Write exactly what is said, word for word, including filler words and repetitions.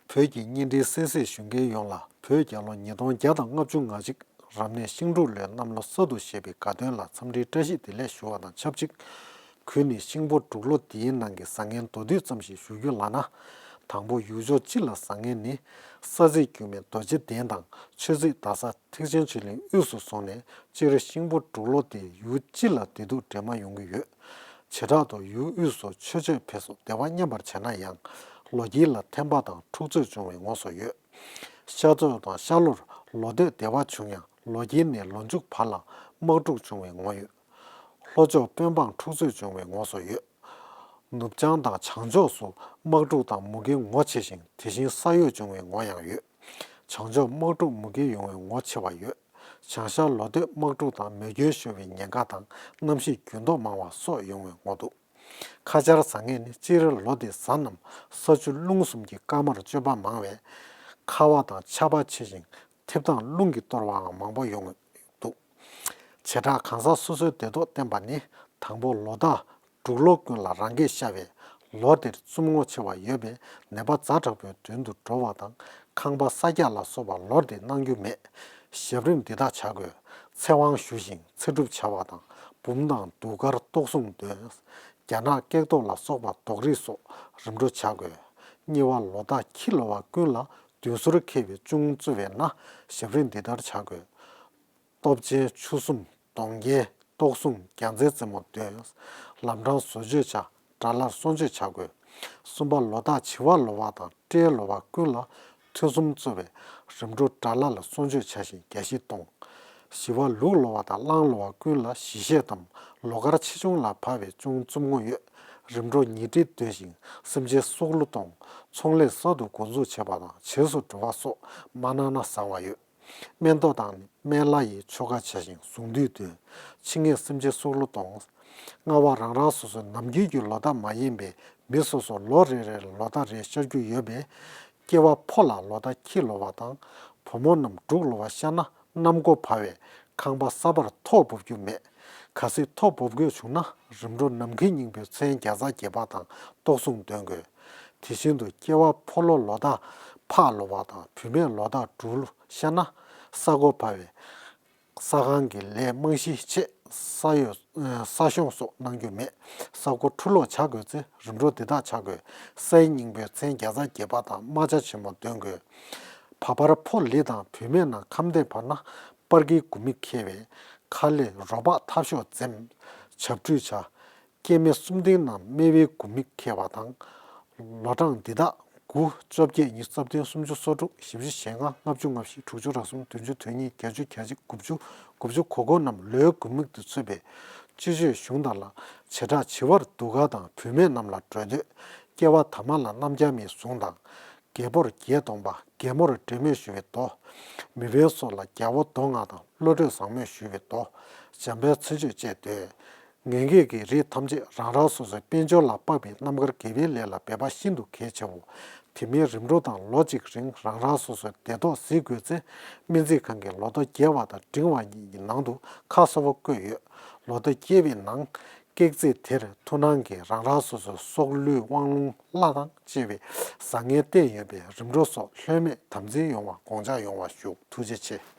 བོད་ཀྱི་བརྙན་འཕྲིན་གསན་གཟིགས་ཞུ་མཁན་ཡོངས་ལ་བོད་རྒྱལ་ལོ་ཉིས་སྟོང་བརྒྱ་དང་ལྔ་བཅུ་ང་གཅིག་རབ་གནས་ཤིང་འབྲུག་ལོའི་གནམ་ལོ་གསར་དུ་བཞད་པའི་དགའ་སྟོན་ལ་འཚམས་འདྲིའི་བཀྲ་ཤིས་བདེ་ལེགས་ཞུ་བ་དང་ཆབས་ཅིག་གུས་ནས་ཤིང་ཕོ་འབྲུག་ལོ་འདིའི་ནང་གི་བཟང་ངན་མདོར་བསྡུས་ཙམ་ཞིག་ཞུ་རྒྱུ་ལགས་ན། དང་པོ་ཡུལ་ཕྱོགས་སྤྱི་ལ་བཟང་ངན་ནི། ས་ཚིགས་རྒྱུད་སྨད་རྡོ་རྗེ་གདན་དང་ཆོས་སྲིད་རྡ་ས་ཐེག་ཆེན་ཆོས་གླིང་དབུས་སུ་བཟུང་ནས་སྤྱིར་ཤིང་ཕོ་འབྲུག་ལོ་དེ་ཡུལ་སྤྱི་ལ་བདེ་སྡུག་འདྲེས་མ་ཡོང་གི་ཡོད། བྱེ་བྲག་ཏུ་ཡུལ་དབུས་སུ་ཆོས་ཆོས་ཕེབས་སོ་བདེ་བ་མཉམ་པར་བྱས་ན་ཡང་། ལོ་དཀྱིལ་ལ་ཐན་པ་དང་འཁྲུག་རྩོད་བྱུང་བའི་ངོ་སོ་ཡོད། ཤར་ཕྱོགས་དང་ཤར་ལྷོར་ལོ་སྟོད་བདེ་བ་བྱུང་ཡང་ལོ་དཀྱིལ་ནས་ལོ་མཇུག་བར་ལ་དམག་འཁྲུག་བྱུང་བའི་ངོ་ཡོད། ལྷོ་ཕྱོགས་དཔོན་འབངས་འཁྲུག་རྩོད་བྱུང་བའི་ངོ་སོ་ཡོད། ནུབ་བྱང་དང་བྱང་ཕྱོགས་སུ་དམག་འཁྲུག་དང་མུ་གེའི་ངོ་ཆེ་ཞིང་དེ་བཞིན་ས་གཡོས་བྱུང་བའི་ངོ་ཡང་ཡོད། བྱང་ཕྱོགས་དམག་འཁྲུག་མུ་གེ་ཡོང་བའི་ངོ་ཆེ་བ་ཡོད། བྱང་ཤར་ལོ་སྟོད་དམག་འཁྲུག་དང་མེ་སྐྱོན་ཤོར་བའི་ཉེན་ཁ་དང་གནམ་གཤིས་འགྱུར་ལྡོག་མང་བ་སོགས་ཡོང་བའི་ངོ་འདུག་ཁ་ཆར་བཟང་ངན་ནི་སྤྱིར་ལོ་དེ་གཟའ་རྣམས་ས་ཆུ་རླུང་གསུམ་གྱི་སྐར་མར་སྤྱོད་པ་མང་བས། ཁ་བ་དང་ཆར་པ་ཆེ་ཞིང་ཐིབས་དང་རླུང་གིས་གཏོར་བའང་མང་པོ་ཡོང་འདུག་བྱེ་བྲག་གང་ཟག་སོ་སོའི་བདེ་ཐོག་བསྟན་པ་ནི་དང་པོ་ལོ་ཟླ་འབྲུག་ལོ་ཀུན་ལ་རང་གིས་ཤར་བས་ལོ་དེར་རྩུབ་ངོ་ཆེ་བ་ཡོད་པས་ནད་པ་ཛ་དྲག་པོའི་མདུན་དུ་འགྲོ་བ་དང་ཁང་པ་ས་རྒྱག་ལ་སོགས་པ་ལོ་དེར་གནང་རྒྱུ་མེད། ཞབས་རིམ་འདི་དག་བྱ་དགོས། ཚེ་དབང་ཞུ་ཞིང་ཚེ་སྒྲུབ་བྱ་བ་དང་འབུམ་དང་གདུགས་དཀར་གཏོར་གསུམ་འདོན། རྒྱ་ནག་སྐེག་ཐོག་ལ་སོགས་པ་རྡོག་རིལ་སོགས་རིམ་གྲོ་བྱ་དགོས། གཉིས་པ་ལོ་ཟླ་ཁྱི་ལོ་བ་ཀུན་ལ་མདུན་ཟུར་ཁེལ་བའི་གཅུང་བཙུ་བས་ན་ཞབས་རིམ་འདི་ལྟར་བྱ་དགོས། སྟོབས་ཆེན་ཆུ་གསུམ་གདོང་རྒྱལ་གཏོར་གསུམ་རྒྱལ་མཚན་རྩེ་མོ་འདོན། ལམ་འཕྲང་བཟོ་བཅོས་བྱ་དགྲ་ལྷར་གསོལ་མཆོད་བྱ་དགོས། གསུམ་པ་ལོ་ཟླ་བྱི་བ་ལོ་བ་དང་སྤྲེལ་ལོ་བ་ཀུན་ལ་ཐུན་གསུམ་བཙུ་བས་རིམ་གྲོ་དགྲ་ལྷ་ལ་གསོལ་མཆོད་བྱ་ཞིང་རྒྱ་ཞི་གཏོང་། ཞི་བ་ལུག་ལོ་བ་དང་གླང་ལོ་བ་ཀུན་ལ་ཞི་བཤད་དམ་ལོ་དཀར་ཆེ་ཆུང་ལ་བབ་པའི་གཅུང་བཙུན་ངོ་ཡོད། རིམ་གྲོ་ཉི་ཁྲི་འདོན་ཞིང་སེམས་ཅན་སྲོག་བླུ་གཏོང་། ཚོང་ལས་གསར་དུ་འགོ་འཛུགས་བྱེད་པ་དང་བྱེས་སུ་འགྲོ་བ་སོགས་མ་གནང་ན་བཟང་བ་ཡོད། སྨན་ཐོ་དང་ནི་སྨན་བླ་ཡི་ཆོ་ག་བྱ་ཞིང་གཟུངས་འདུས་འདོན། ཕྱི་ངན་སེམས་ཅན་སྲོག་བླུ་གཏོང་། ལྔ་བ་རང་རང་སོ་སོའི་ནམ་རྒྱུན་གྱི་ལོ་ཟླ་མ་ཡིན་པའི་མི་སོ་སོ་ལོ་རེ་རེར་ལོ་ཟླ་རེ་ཤར་རྒྱུ་ཡོད་པས། སྐྱེ་བ་ཕོ་ལ་ལོ་ཟླ་ཁྱི་ལོ་བ་དང་། བུ་མོ་རྣམས་འབྲུག་ལོ་བ་ཤར་ན་གནམ་སྒོ་བར་བས་ཁང་པ་གསར་པར་ཐོག་འབུབ་རྒྱུ་མེད། གལ་སྲིད་ཐོག་འབུབ་དགོས་བྱུང་ན་རིམ་གྲོ་ནམ་མཁའི་སྙིང་པོའི་མཚན་བརྒྱ་རྩ་བརྒྱད་པ་དང་གཏོར་གསུམ་འདོན་དགོས། དེ་བཞིན་དུ་སྐྱེ་བ་ཕོ་ལོ་ལོ་ཟླ་ཕག་ལོ་བ་དང་བུད་མེད་ལོ་ཟླ་འབྲུག་ལོ་ཤར་ན་ས་སྒོ་བར་བས། ས་ཁང་གི་ལས་རྨང་གཞིའི་ཆེད་ས་གཡོས་ས་གཤོང་སོགས་གནང་རྒྱུ་མེད། ས་སྒོ་འཁྲུ་ལོག་བྱ་དགོས་ཚེ་རིམ་གྲོ་འདི་དག་བྱ་དགོས། སའི་སྙིང་པོའི་མཚན་བརྒྱ་རྩ་བརྒྱད་པ་དང་རྨ་བྱ་ཆེན་མོ་འདོན་དགོས། བར་པར་ཕོ་ལི་དང་བུད་མེད་རྣམས་ཁམས་བདེ་བར་ན་པར་གྱི་དགུ་མིག་ཁེལ་བས་ཁ་ལས་རོ་བག་ཐབ་གཤོག་འཛེམ། བྱབས་ཁྲུས་བྱ། སྐྱེ་དམན་གསུམ་ལྡན་རྣམས་སྨེ་བའི་དགུ་མིག་ཁེལ་བ་དང་། ལོ་གྲངས་འདི་དག་དགུ་བཅོ་བརྒྱད་ཉི་ཤུ་རྩ་བདུན་སུམ་ཅུ་སོ་དྲུག་བཞི་བཅུ་ཞེ་ལྔ་ལྔ་བཅུ་ང་བཞི་དྲུག་ཅུ་རེ་གསུམ་བདུན་ཅུ་དོན་གཉིས་བརྒྱད་ཅུ་གྱ་གཅིག་དགུ་བཅུ་དགུ་བཅུ་གོ་གོ་རྣམས་ལོའི་དགུ་མིག་ཏུ་ཚུད་པས། སྤྱི་སྤྱོད་གཞུང་དག་ལ་བྱེ་བྲག་བྱི་བར་གདུགས་དཀར་དང་བུད་མེད་རྣམས་ལ་འགྲོ་འདོད། སྐྱེ་བ་ཐ་མ་ལ་རྣམ་རྒྱལ་མའི་གཟུངས་དང་། རྒྱལ་པོར་བརྒྱད་སྟོང་པ་རྒྱལ་མོར་འབྲལ་མེད་ཞུ་བའི་མདོ། མི་དཔོན་སོགས་ལ་རྒྱལ་པོ་མདོ་སྔགས་དང་བློ་གྲོས་བཟང་མོས་ཞུ་བའི་མདོ། འཇམ་དཔལ་མཚན་བརྗོད་བཅས་འདོན། ངན་སྐྱེས་ཀྱི་རིགས་ཐམས་ཅད་རང་རང་སོ་སོའི་དཔལ་འབྱོར་ལ་དཔག་པའི་རྣམ་དཀར་དགེ་བའི་ལས་ལ་འབད་པ་ཤིན་ཏུ་གལ་ཆེའོ། དེ་མིན་རིམ་གྲོ་དང་ལོ་གཅིག་རིང་རང་རང་སོ་སོའི་བདེ་ཐོག་གཟིགས་དགོས་ཚེ། སྨན་རྩིས་ཁང་གི་ལོ་ཐོ་རྒྱས་པ་དང་འབྲིང་བ་གཉིས་ཀྱི་ནང་དུ་ཁ་གསལ་པོ་བཀོད་ཡོད། ལོ་ཐོ་རྒྱས་པའི་ནང་། ཀེག་རྩིས་དེར་ཐུགས་སྣང་གིས་རང་རང་སོ་སོའི་སྲོག་ལུས་དབང་ལུང་བླ་དང་བཅས་པའི་བཟང་ངན་བསྟན་ཡོད་པས་རིམ་གྲོ་སོགས་ལྷོད་མེད་དམ་འཛིན་ཡོང་བ་དགོངས་འཇགས་ཡོང་བ་ཞུ། ཐུགས་རྗེ་ཆེ།